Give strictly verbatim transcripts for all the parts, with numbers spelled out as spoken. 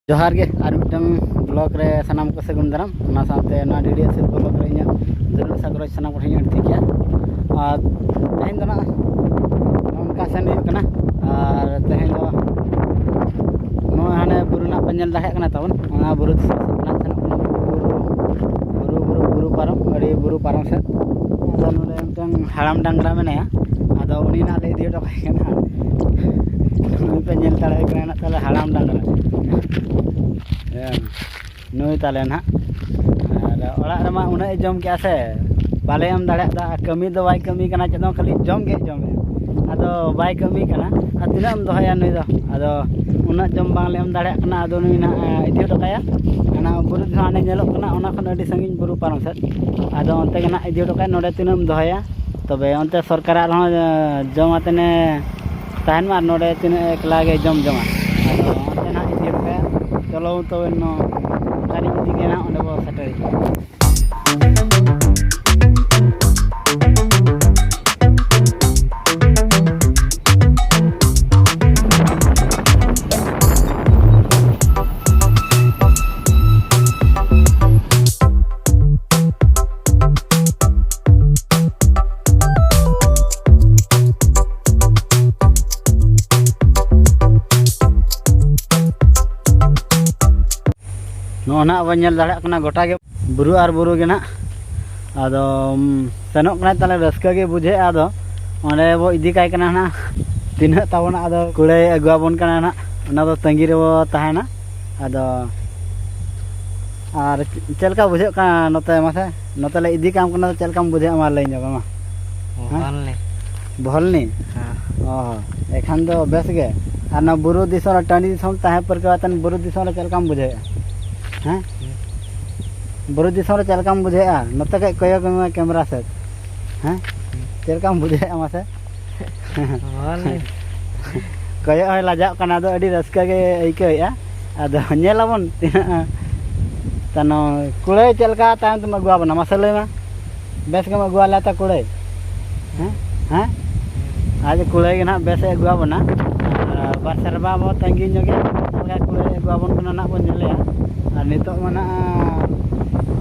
ᱡᱚᱦᱟᱨ ᱜᱮ, ᱟᱨ ᱢᱤᱫᱴᱟᱝ ᱵᱞᱚᱜ ᱨᱮ ᱥᱟᱱᱟᱢ ᱠᱚ ᱥᱟᱹᱜᱩᱱ ᱫᱟᱨᱟᱢ᱾ ᱚᱱᱟ ᱥᱟᱶᱛᱮ ᱱᱚᱣᱟ ᱰᱤ ᱰᱤ ᱮᱥ ᱮᱞ ᱵᱞᱚᱜ ᱨᱮ ᱤᱧᱟᱹᱜ ᱫᱩᱞᱟᱹᱲ ᱥᱟᱜᱚᱨ ᱥᱟᱱᱟᱢ ᱠᱚᱴᱷᱮᱱ ᱤᱧ ᱟᱹᱲᱛᱤ ᱠᱮᱜᱼᱟ᱾ ᱟᱨ ᱛᱮᱦᱮᱧ ᱫᱚ ᱱᱟᱜ ᱱᱚᱝᱠᱟ ᱥᱮᱱ ᱦᱩᱭᱩᱜ ᱠᱟᱱᱟ᱾ ᱟᱨ ᱛᱮᱦᱮᱧ ᱫᱚ ᱱᱚᱜᱼᱚᱭ ᱦᱟᱱᱮ ᱵᱩᱨᱩ ᱱᱟᱜ ᱯᱮ ᱧᱮᱞ ᱫᱟᱲᱮᱭᱟᱜ ᱠᱟᱱᱟ ᱛᱟᱵᱚᱱ, ᱚᱱᱟ ᱵᱩᱨᱩ ᱫᱤᱥᱚᱢ ᱥᱮᱫ ᱱᱟᱜ ᱥᱮᱱᱚᱜ ᱠᱟᱱᱟ᱾ ᱵᱩᱨᱩ, ᱵᱩᱨᱩ, ᱵᱩᱨᱩ, ᱵᱩᱨᱩ ᱯᱟᱨᱚᱢ, ᱟᱹᱰᱤ ᱵᱩᱨᱩ ᱯᱟᱨᱚᱢ ᱥᱮᱫ᱾ ᱟᱫᱚ ᱱᱚᱰᱮ ᱢᱤᱫᱴᱟᱝ ᱦᱟᱲᱟᱢ ᱰᱟᱝᱨᱟ ᱢᱮᱱᱟᱭᱟ, ᱟᱫᱚ ᱩᱱᱤ ᱱᱟᱜ ᱞᱮ ᱤᱫᱤ ᱦᱚᱴᱚ ᱠᱟᱭ ᱠᱟᱱᱟ᱾ ᱩᱱᱤ ᱯᱮ ᱧᱮᱞ ᱫᱟᱲᱮᱭᱟᱭ ᱠᱟᱱᱟ ᱱᱟᱜ, ᱛᱟᱦᱞᱮ ᱦᱟᱲᱟᱢ ᱰᱟᱝᱨᱟ᱾ ᱦᱮᱸ, ᱱᱩᱭ ᱛᱟᱞᱮ ᱱᱟᱦᱟᱜ᱾ ᱟᱨ ᱚᱲᱟᱜ ᱨᱮᱢᱟ ᱩᱱᱟᱹᱜ ᱮ ᱡᱚᱢ ᱠᱮᱜᱼᱟ ᱥᱮ, ᱵᱟᱞᱮ ᱮᱢ ᱫᱟᱲᱮᱭᱟᱜ ᱫᱟ᱾ ᱟᱨ ᱠᱟᱹᱢᱤ ᱫᱚ ᱵᱟᱭ ᱠᱟᱹᱢᱤ ᱠᱟᱱᱟ ᱪᱮᱫ ᱦᱚᱸ, ᱠᱷᱟᱹᱞᱤ ᱡᱚᱢ ᱜᱮ ᱡᱚᱢᱮᱜᱼᱟ᱾ ᱟᱫᱚ ᱵᱟᱭ ᱠᱟᱹᱢᱤ ᱠᱟᱱᱟ, ᱟᱨ ᱛᱤᱱᱟᱹᱜ ᱮᱢ ᱫᱚᱦᱚᱭᱟ ᱱᱩᱭ ᱫᱚ? ᱟᱫᱚ ᱩᱱᱟᱹᱜ ᱡᱚᱢ ᱵᱟᱝᱞᱮ ᱮᱢ ᱫᱟᱲᱮᱭᱟᱜ ᱠᱟᱱᱟ᱾ ᱟᱫᱚ ᱱᱩᱭ ᱱᱟᱦᱟᱜ, ᱮ, ᱤᱫᱤ ᱦᱚᱴᱚ ᱠᱟᱭᱟ᱾ ᱚᱱᱟ ᱵᱩᱨᱩ ᱫᱚ ᱦᱟᱸᱜ ᱦᱟᱱᱮ ᱧᱮᱞᱚᱜ ᱠᱟᱱᱟ, ᱚᱱᱟ ᱠᱷᱚᱱ ᱟᱹᱰᱤ ᱥᱟᱺᱜᱤᱧ ᱵᱩᱨᱩ ᱯᱟᱨᱚᱢ ᱥᱮᱫ᱾ ᱟᱫᱚ ᱚᱱᱛᱮ ᱜᱮ ᱱᱟᱦᱟᱜ ᱤᱫᱤ ᱦᱚᱴᱚ ᱠᱟᱭᱟ᱾ ᱱᱚᱰᱮ ᱛᱤᱱᱟᱹᱜ ᱮᱢ ᱫᱚᱦᱚᱭᱟ? ᱛᱚᱵᱮ ᱚᱱᱛᱮ ᱥᱚᱨᱠᱟᱨᱟᱜ ᱨᱮᱦᱚᱸ, ᱮ, ᱡᱚᱢ ᱟᱛᱮᱱᱮ ᱛᱟᱦᱮᱱ ᱢᱟ, ᱟᱨ ᱱᱚᱰᱮ ᱛᱤᱱᱟᱹᱜ ᱮᱠᱞᱟ ᱜᱮ ᱡᱚᱢ ᱡᱚᱝᱟ᱾ ᱟᱫᱚ ᱚᱱᱛᱮ ᱱᱟᱦᱟᱜ ᱤᱫᱤ ᱦᱚᱴᱚ ᱠᱟᱭᱟ᱾ ᱪᱚᱞᱚ ᱛᱚᱵᱮ ᱱᱚ-, ᱚᱠᱟᱨᱤᱧ ᱤᱫᱤ ᱠᱟᱭᱟ ᱱᱟᱦᱟᱜ, ᱚᱸᱰᱮ ᱵᱚ ᱥᱮᱴᱮᱨ ᱦᱤᱡᱩᱜᱼᱟ᱾ ᱱᱚᱜᱼᱚ ᱱᱟᱜ ᱵᱚᱱ ᱧᱮᱞ ᱫᱟᱲᱮᱭᱟᱜ ᱠᱟᱱᱟ, ᱜᱚᱴᱟ ᱜᱮ ᱵᱩᱨᱩ ᱟᱨ ᱵᱩᱨᱩ ᱜᱮ ᱱᱟᱜ᱾ ᱟᱫᱚ, ᱩᱢ, ᱥᱮᱱᱚᱜ ᱠᱟᱱᱟᱭ, ᱛᱟᱦᱞᱮ ᱨᱟᱹᱥᱠᱟᱹ ᱜᱮ ᱵᱩᱡᱷᱟᱹᱜᱼᱟ᱾ ᱟᱫᱚ ᱚᱸᱰᱮ ᱵᱚ ᱤᱫᱤ ᱠᱟᱭ ᱠᱟᱱᱟ ᱱᱟᱜ, ᱛᱤᱱᱟᱹᱜ ᱛᱟᱵᱚᱱᱟ ᱟᱫᱚ ᱠᱩᱲᱟᱹᱭ ᱟᱹᱜᱩ ᱟᱵᱚᱱ ᱠᱟᱱᱟ ᱱᱟᱜ, ᱚᱱᱟ ᱫᱚ ᱛᱟᱺᱜᱤ ᱨᱮᱵᱚ ᱛᱟᱦᱮᱱᱟ᱾ ᱟᱫᱚ ᱟᱨ ᱪᱮᱫ ᱞᱮᱠᱟ ᱵᱩᱡᱷᱟᱹᱜ ᱠᱟᱱᱟ ᱱᱚᱛᱮ? ᱢᱟᱥᱮ, ᱱᱚᱛᱮ ᱞᱮ ᱤᱫᱤ ᱠᱟᱢ ᱠᱟᱱᱟ, ᱪᱮᱫ ᱞᱮᱠᱟᱢ ᱵᱩᱡᱷᱟᱹᱣᱟ? ᱢᱟ ᱞᱟᱹᱭ ᱧᱚᱜ ᱢᱮ ᱢᱟ᱾ ᱦᱮᱸ? ᱵᱷᱚᱞᱱᱤ᱾ ᱵᱷᱚᱞᱱᱤ? ᱦᱮᱸ᱾ ᱚ, ᱮᱠᱷᱟᱱ ᱫᱚ ᱵᱮᱥ ᱜᱮ᱾ ᱟᱨ ᱱᱚᱣᱟ ᱵᱩᱨᱩ ᱫᱤᱥᱚᱢ ᱨᱮ, ᱴᱟᱺᱰᱤ ᱫᱤᱥᱚᱢ ᱛᱟᱦᱮᱸ ᱯᱟᱹᱨᱠᱟᱹᱣ ᱠᱟᱛᱮ ᱵᱩᱨᱩ ᱫᱤᱥᱚᱢ ᱨᱮ ᱪᱮᱫ ᱞᱮᱠᱟᱢ ᱵᱩᱡᱷᱟᱹᱣᱮᱫᱼᱟ? ᱦᱮᱸ? ᱵᱩᱨᱩ ᱫᱤᱥᱚᱢ ᱨᱮ ᱪᱮᱫ ᱞᱮᱠᱟᱢ ᱵᱩᱡᱷᱟᱹᱣᱮᱫᱼᱟ? ᱱᱚᱛᱮ ᱠᱟᱹᱡ ᱠᱚᱭᱚᱜ ᱢᱮ ᱠᱮᱢᱮᱨᱟ ᱥᱮᱫ᱾ ᱦᱮᱸ? ᱪᱮᱫ ᱞᱮᱠᱟᱢ ᱵᱩᱡᱷᱟᱹᱣᱮᱫᱼᱟ ᱢᱟᱥᱮ? ᱵᱷᱚᱞᱱᱤ᱾ ᱠᱚᱭᱚᱜ ᱦᱚᱸᱭ ᱞᱟᱡᱟᱜ ᱠᱟᱱᱟ, ᱟᱫᱚ ᱟᱹᱰᱤ ᱨᱟᱹᱥᱠᱟᱹ ᱜᱮ ᱟᱹᱭᱠᱟᱹᱣᱮᱫᱼᱟ᱾ ᱟᱫᱚ ᱧᱮᱞ ᱟᱵᱚᱱ ᱛᱤᱱᱟᱹᱜ ᱛᱟᱭᱱᱚᱢ ᱠᱩᱲᱟᱹᱭ ᱪᱮᱫ ᱞᱮᱠᱟ ᱛᱟᱭᱚᱢ ᱛᱮᱢ ᱟᱹᱜᱩ ᱟᱵᱚᱱᱟ, ᱢᱟᱥᱮ ᱞᱟᱹᱭ ᱢᱮ᱾ ᱵᱮᱥ ᱜᱮᱢ ᱟᱹᱜᱩ ᱟᱞᱮᱭᱟ ᱛᱚ ᱠᱩᱲᱟᱹᱭ? ᱦᱮᱸ? ᱦᱮᱸ? ᱟᱡ ᱠᱩᱲᱟᱹᱭ ᱜᱮ ᱱᱟᱦᱟᱜ ᱵᱮᱥ ᱮ ᱟᱹᱜᱩ ᱟᱵᱚᱱᱟ᱾ ᱟᱨ ᱵᱟᱨ ᱥᱮᱨᱢᱟ ᱵᱚ ᱛᱟᱺᱜᱤ ᱧᱚᱜᱮᱫᱼᱟ, ᱪᱮᱫ ᱞᱮᱠᱟ ᱠᱩᱲᱟᱹᱭ ᱟᱵᱚᱱ ᱠᱟᱱᱟ ᱱᱟᱜ ᱵᱚᱱ ᱧᱮᱞᱮᱭᱟ᱾ ᱟᱨ ᱱᱤᱛᱚᱜ ᱢᱟ ᱱᱟᱜ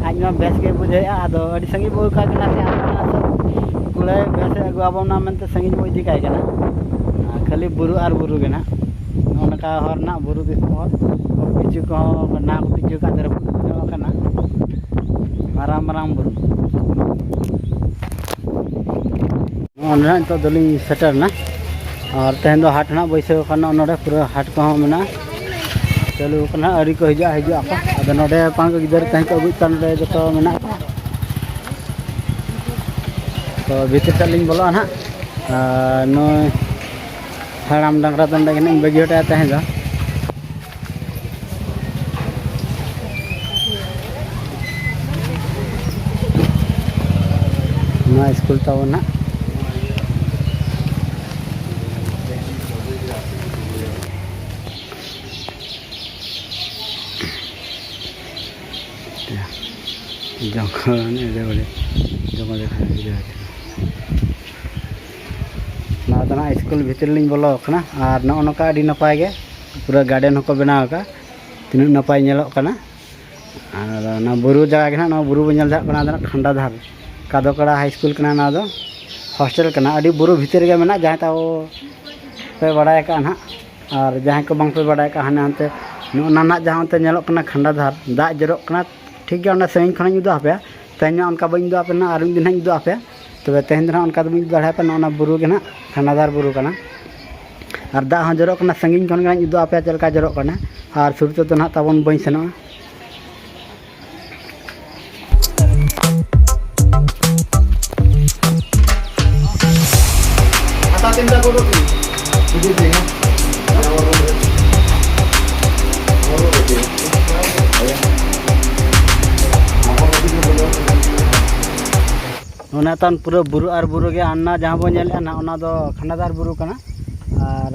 ᱟᱡ ᱢᱟ ᱵᱮᱥ ᱜᱮ ᱵᱩᱡᱷᱟᱹᱣᱮᱫᱼᱟ, ᱟᱫᱚ ᱟᱹᱰᱤ ᱥᱟᱺᱜᱤᱧ ᱵᱚ ᱟᱹᱭᱠᱟᱹᱣ ᱠᱟᱱᱟ ᱥᱮ, ᱟᱨ ᱚᱱᱟ ᱥᱚᱵ ᱠᱩᱲᱟᱹᱭ ᱵᱮᱥ ᱮ ᱟᱹᱜᱩ ᱟᱵᱚᱱᱟ ᱢᱮᱱᱛᱮ ᱥᱟᱺᱜᱤᱧ ᱵᱚ ᱤᱫᱤ ᱠᱟᱭ ᱠᱟᱱᱟ᱾ ᱟᱨ ᱠᱷᱟᱹᱞᱤ ᱵᱩᱨᱩ ᱟᱨ ᱵᱩᱨᱩ ᱜᱮ ᱱᱟᱜ, ᱱᱚᱜᱼᱚ ᱱᱚᱝᱠᱟ ᱦᱚᱨ ᱱᱟᱜ ᱵᱩᱨᱩ ᱫᱤᱥᱚᱢ ᱦᱚᱨ, ᱠᱤᱪᱷᱩ ᱠᱚᱦᱚᱸ ᱱᱟᱜ ᱠᱚ ᱛᱤᱡᱩ ᱠᱟᱜ ᱛᱮ ᱨᱟᱹᱯᱩᱫ ᱧᱚᱜ ᱟᱠᱟᱱᱟ, ᱢᱟᱨᱟᱝ ᱢᱟᱨᱟᱝ ᱵᱩᱨᱩ᱾ ᱱᱚᱜᱼᱚ ᱱᱚᱰᱮ ᱱᱤᱛᱚᱜ ᱫᱚᱞᱤᱧ ᱥᱮᱴᱮᱨ ᱮᱱᱟ᱾ ᱟᱨ ᱛᱮᱦᱮᱧ ᱫᱚ ᱦᱟᱴ ᱱᱟᱜ ᱵᱟᱹᱭᱥᱟᱹᱣ ᱟᱠᱟᱱᱟ, ᱱᱚᱰᱮ ᱯᱩᱨᱟᱹ ᱦᱟᱴ ᱠᱚᱦᱚᱸ ᱢᱮᱱᱟᱜᱼᱟ᱾ ᱪᱟᱹᱞᱩ ᱟᱠᱟᱱᱟ, ᱟᱹᱣᱨᱤ ᱠᱚ ᱦᱤᱡᱩᱜᱼᱟ, ᱦᱤᱡᱩᱜ ᱟᱠᱚ᱾ ᱟᱫᱚ ᱱᱚᱰᱮ ᱯᱟᱸᱪ ᱜᱤᱫᱟᱹᱨ ᱛᱟᱦᱮᱸ ᱠᱚ ᱟᱹᱜᱩᱭᱮᱫ ᱠᱚᱣᱟ, ᱱᱚᱰᱮ ᱡᱚᱛᱚ ᱢᱮᱱᱟᱜ ᱠᱚᱣᱟ᱾ ᱛᱚ ᱵᱷᱤᱛᱤᱨ ᱥᱮᱫ ᱞᱤᱧ ᱵᱚᱞᱚᱜᱼᱟ ᱱᱟᱦᱟᱜ᱾ ᱟᱨ ᱱᱩᱭ ᱦᱟᱲᱟᱢ ᱰᱟᱝᱨᱟ ᱫᱚ ᱱᱚᱰᱮ ᱜᱮ ᱱᱟᱦᱟᱜ ᱤᱧ ᱵᱟᱹᱜᱤ ᱦᱚᱴᱚ ᱟᱭᱟ ᱛᱟᱦᱮᱸ ᱫᱚ᱾ ᱱᱚᱣᱟ ᱥᱠᱩᱞ ᱛᱟᱵᱚᱱ ᱱᱟᱦᱟᱜ᱾ ᱡᱚᱝᱜᱚᱞ ᱮᱠᱮᱵᱟᱨᱮ ᱡᱚᱝᱜᱚᱞ ᱞᱮᱠᱟ ᱵᱩᱡᱷᱟᱹᱣ ᱦᱚᱪᱚ᱾ ᱱᱚᱣᱟ ᱫᱚ ᱱᱟᱦᱟᱜ ᱥᱠᱩᱞ ᱵᱷᱤᱛᱨᱤ ᱞᱤᱧ ᱵᱚᱞᱚ ᱟᱠᱟᱱᱟ᱾ ᱟᱨ ᱱᱚᱜᱼᱚ ᱱᱚᱝᱠᱟ ᱟᱹᱰᱤ ᱱᱟᱯᱟᱭ ᱜᱮ ᱯᱩᱨᱟᱹ ᱜᱟᱨᱰᱮᱱ ᱦᱚᱸᱠᱚ ᱵᱮᱱᱟᱣ ᱟᱠᱟᱫ, ᱛᱤᱱᱟᱹᱜ ᱱᱟᱯᱟᱭ ᱧᱮᱞᱚᱜ ᱠᱟᱱᱟ᱾ ᱟᱨ ᱚᱱᱟ ᱵᱩᱨᱩ ᱡᱟᱭᱜᱟ ᱜᱮ ᱱᱟᱦᱟᱜ, ᱱᱚᱣᱟ ᱵᱩᱨᱩ ᱵᱚᱱ ᱧᱮᱞ ᱫᱟᱲᱮᱭᱟᱜ ᱠᱟᱱᱟ, ᱚᱱᱟ ᱫᱚ ᱱᱟᱦᱟᱜ ᱠᱷᱟᱱᱰᱟᱫᱷᱟᱨ ᱠᱟᱫᱚᱠᱟᱲᱟ ᱦᱟᱭ ᱥᱠᱩᱞ ᱠᱟᱱᱟ᱾ ᱱᱚᱣᱟ ᱫᱚ ᱦᱳᱥᱴᱮᱞ ᱠᱟᱱᱟ, ᱟᱹᱰᱤ ᱵᱩᱨᱩ ᱵᱷᱤᱛᱤᱨ ᱨᱮᱜᱮ ᱢᱮᱱᱟᱜᱼᱟ᱾ ᱡᱟᱦᱟᱸᱭ ᱛᱟᱵᱚ ᱯᱮ ᱵᱟᱲᱟᱭ ᱟᱠᱟᱫᱼᱟ ᱱᱟᱦᱟᱜ, ᱟᱨ ᱡᱟᱦᱟᱸᱭ ᱠᱚ ᱵᱟᱝ ᱯᱮ ᱵᱟᱲᱟᱭ ᱟᱠᱟᱫᱼᱟ, ᱦᱟᱱᱮ ᱦᱟᱱᱛᱮ ᱱᱚᱜᱼᱚ ᱱᱟ ᱱᱟᱦᱟᱜ ᱡᱟᱦᱟᱸ ᱚᱱᱛᱮ ᱧᱮᱞᱚᱜ ᱠᱟᱱᱟ ᱠᱷᱟᱱᱰᱟᱫᱷᱟᱨ, ᱫᱟᱜ ᱡᱚᱨᱚᱜ ᱠᱟᱱᱟ, ᱴᱷᱤᱠ ᱜᱮᱭᱟ, ᱚᱸᱰᱮ ᱥᱟᱺᱜᱤᱧ ᱠᱷᱚᱱᱟᱜ ᱤᱧ ᱩᱫᱩᱜ ᱟᱯᱮᱭᱟ᱾ ᱛᱮᱦᱮᱧ ᱢᱟ ᱚᱱᱠᱟ ᱵᱟᱹᱧ ᱩᱫᱩᱜ ᱟᱯᱮ ᱠᱟᱱᱟ, ᱟᱨ ᱢᱤᱫ ᱫᱤᱱ ᱦᱟᱸᱜ ᱤᱧ ᱩᱫᱩᱜ ᱟᱯᱮᱭᱟ᱾ ᱛᱚᱵᱮ ᱛᱮᱦᱮᱧ ᱫᱚ ᱱᱟᱦᱟᱜ ᱚᱱᱠᱟ ᱫᱚ ᱵᱟᱹᱧ ᱩᱫᱩᱜ ᱫᱟᱲᱮᱭᱟᱯᱮ ᱠᱟᱱᱟ᱾ ᱚᱱᱟ ᱵᱩᱨᱩ ᱜᱮ ᱱᱟᱦᱟᱜ ᱠᱷᱟᱱᱰᱟᱫᱷᱟᱨ ᱵᱩᱨᱩ ᱠᱟᱱᱟ᱾ ᱟᱨ ᱫᱟᱜ ᱦᱚᱸ ᱡᱚᱨᱚᱜ ᱠᱟᱱᱟ, ᱥᱟᱺᱜᱤᱧ ᱠᱷᱚᱱ ᱜᱮ ᱱᱟᱦᱟᱜ ᱤᱧ ᱩᱫᱩᱜ ᱟᱯᱮᱭᱟ ᱪᱮᱫ ᱞᱮᱠᱟ ᱡᱚᱨᱚᱜ ᱠᱟᱱᱟ᱾ ᱟᱨ ᱥᱩᱨ ᱛᱮᱫᱚ ᱱᱟᱦᱟᱜ ᱛᱟᱵᱚᱱ ᱵᱟᱹᱧ ᱥᱮᱱᱚᱜᱼᱟ᱾ ᱚᱱᱟ ᱛᱟᱭᱚᱢ ᱯᱩᱨᱟᱹ ᱵᱩᱨᱩ ᱟᱨ ᱵᱩᱨᱩ ᱜᱮ, ᱟᱨ ᱚᱱᱟ ᱡᱟᱦᱟᱸ ᱵᱚᱱ ᱧᱮᱞᱮᱫᱼᱟ ᱱᱟᱦᱟᱜ, ᱚᱱᱟ ᱫᱚ ᱠᱷᱟᱱᱰᱟᱫᱷᱟᱨ ᱵᱩᱨᱩ ᱠᱟᱱᱟ᱾ ᱟᱨ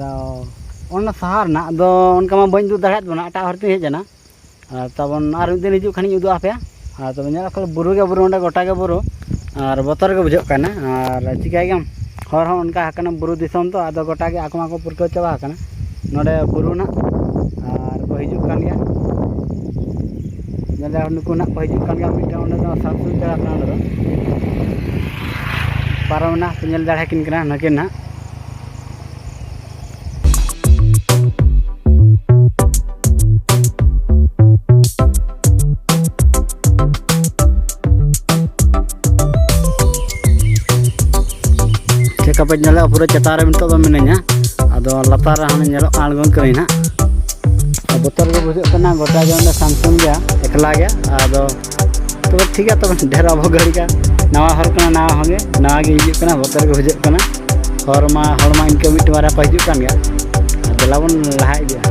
ᱚᱱᱟ ᱥᱟᱦᱟ ᱨᱮᱱᱟᱜ ᱫᱚ ᱚᱱᱠᱟ ᱢᱟ ᱵᱟᱹᱧ ᱩᱫᱩᱜ ᱫᱟᱲᱮᱭᱟᱜ ᱵᱚᱱᱟ, ᱮᱴᱟᱜ ᱦᱚᱨ ᱛᱮᱧ ᱦᱮᱡ ᱮᱱᱟ᱾ ᱟᱨ ᱛᱟᱵᱚᱱ ᱟᱨ ᱢᱤᱫ ᱫᱤᱱ ᱦᱤᱡᱩᱜ ᱠᱷᱟᱱᱤᱧ ᱩᱫᱩᱜ ᱟᱯᱮᱭᱟ᱾ ᱟᱨ ᱛᱚᱵᱮ ᱧᱮᱞ ᱟᱯᱮ ᱵᱩᱨᱩ ᱜᱮ ᱵᱩᱨᱩ, ᱚᱸᱰᱮ ᱜᱚᱴᱟ ᱜᱮ ᱵᱩᱨᱩ᱾ ᱟᱨ ᱵᱚᱛᱚᱨ ᱜᱮ ᱵᱩᱡᱷᱟᱹᱜ ᱠᱟᱱᱟ᱾ ᱟᱨ ᱪᱤᱠᱟᱹᱭ ᱜᱮᱭᱟᱢ, ᱦᱚᱨ ᱦᱚᱸ ᱚᱱᱠᱟ ᱟᱠᱟᱱᱟ ᱵᱩᱨᱩ ᱫᱤᱥᱚᱢ ᱛᱚ, ᱟᱫᱚ ᱜᱚᱴᱟ ᱜᱮ ᱟᱠᱚ ᱢᱟᱠᱚ ᱯᱟᱹᱨᱠᱟᱹᱣ ᱪᱟᱵᱟ ᱟᱠᱟᱱᱟ᱾ ᱱᱚᱰᱮ ᱵᱩᱨᱩ ᱱᱟᱜ ᱟᱨ ᱠᱚ ᱦᱤᱡᱩᱜ ᱱᱩᱠᱩ ᱱᱟᱜ ᱠᱚ ᱦᱤᱡᱩᱜ ᱠᱟᱱ ᱜᱮᱭᱟ, ᱢᱤᱫᱴᱟᱝ ᱚᱸᱰᱮ ᱫᱚ ᱥᱟᱢᱥᱩ ᱪᱟᱞᱟᱜ ᱠᱟᱱᱟ, ᱚᱸᱰᱮ ᱫᱚ ᱯᱟᱨᱚᱢ ᱮᱱᱟ, ᱯᱮ ᱧᱮᱞ ᱫᱟᱲᱮ ᱠᱤᱱ ᱠᱟᱱᱟ ᱱᱩᱠᱤᱱ ᱱᱟᱜ᱾ ᱪᱮᱫ ᱞᱮᱠᱟ ᱯᱮ ᱧᱮᱞᱮᱫᱼᱟ, ᱯᱩᱨᱟᱹ ᱪᱮᱛᱟᱱ ᱨᱮ ᱱᱤᱛᱚᱜ ᱫᱚ ᱢᱤᱱᱟᱹᱧᱟ, ᱟᱫᱚ ᱞᱟᱛᱟᱨ ᱨᱮ ᱦᱟᱱᱮ ᱧᱮᱞᱚᱜ ᱠᱟᱱᱟ, ᱟᱬᱜᱚᱱ ᱠᱟᱹᱱᱟᱹᱧ ᱱᱟᱜ᱾ ᱵᱚᱛᱚᱨ ᱜᱮ ᱵᱩᱡᱷᱟᱹᱜ ᱠᱟᱱᱟ, ᱜᱚᱴᱟ ᱜᱮ ᱚᱸᱰᱮ ᱥᱟᱢᱥᱩᱱ ᱜᱮᱭᱟ, ᱮᱠᱞᱟ ᱜᱮ᱾ ᱟᱫᱚ ᱛᱚᱵᱮ ᱴᱷᱤᱠ ᱜᱮᱭᱟ, ᱛᱚᱵᱮ ᱰᱷᱮᱨ ᱟᱵᱚ ᱜᱷᱟᱹᱲᱤ ᱠᱟ ᱱᱟᱣᱟ ᱦᱚᱨ ᱠᱟᱱᱟ, ᱱᱟᱣᱟ ᱦᱚᱸᱜᱮ ᱱᱟᱣᱟ ᱜᱮ ᱦᱤᱡᱩᱜ ᱠᱟᱱᱟ, ᱵᱚᱛᱚᱨ ᱜᱮ ᱵᱩᱡᱷᱟᱹᱜ ᱠᱟᱱᱟ᱾ ᱦᱚᱨ ᱢᱟ, ᱦᱚᱲ ᱢᱟ ᱤᱱᱠᱟᱹ ᱢᱤᱫᱴᱮᱱ ᱵᱟᱨᱭᱟ ᱠᱚ ᱦᱤᱡᱩᱜ ᱠᱟᱱ ᱜᱮᱭᱟ, ᱫᱮᱞᱟ ᱵᱚᱱ ᱞᱟᱦᱟ ᱤᱫᱤᱜᱼᱟ᱾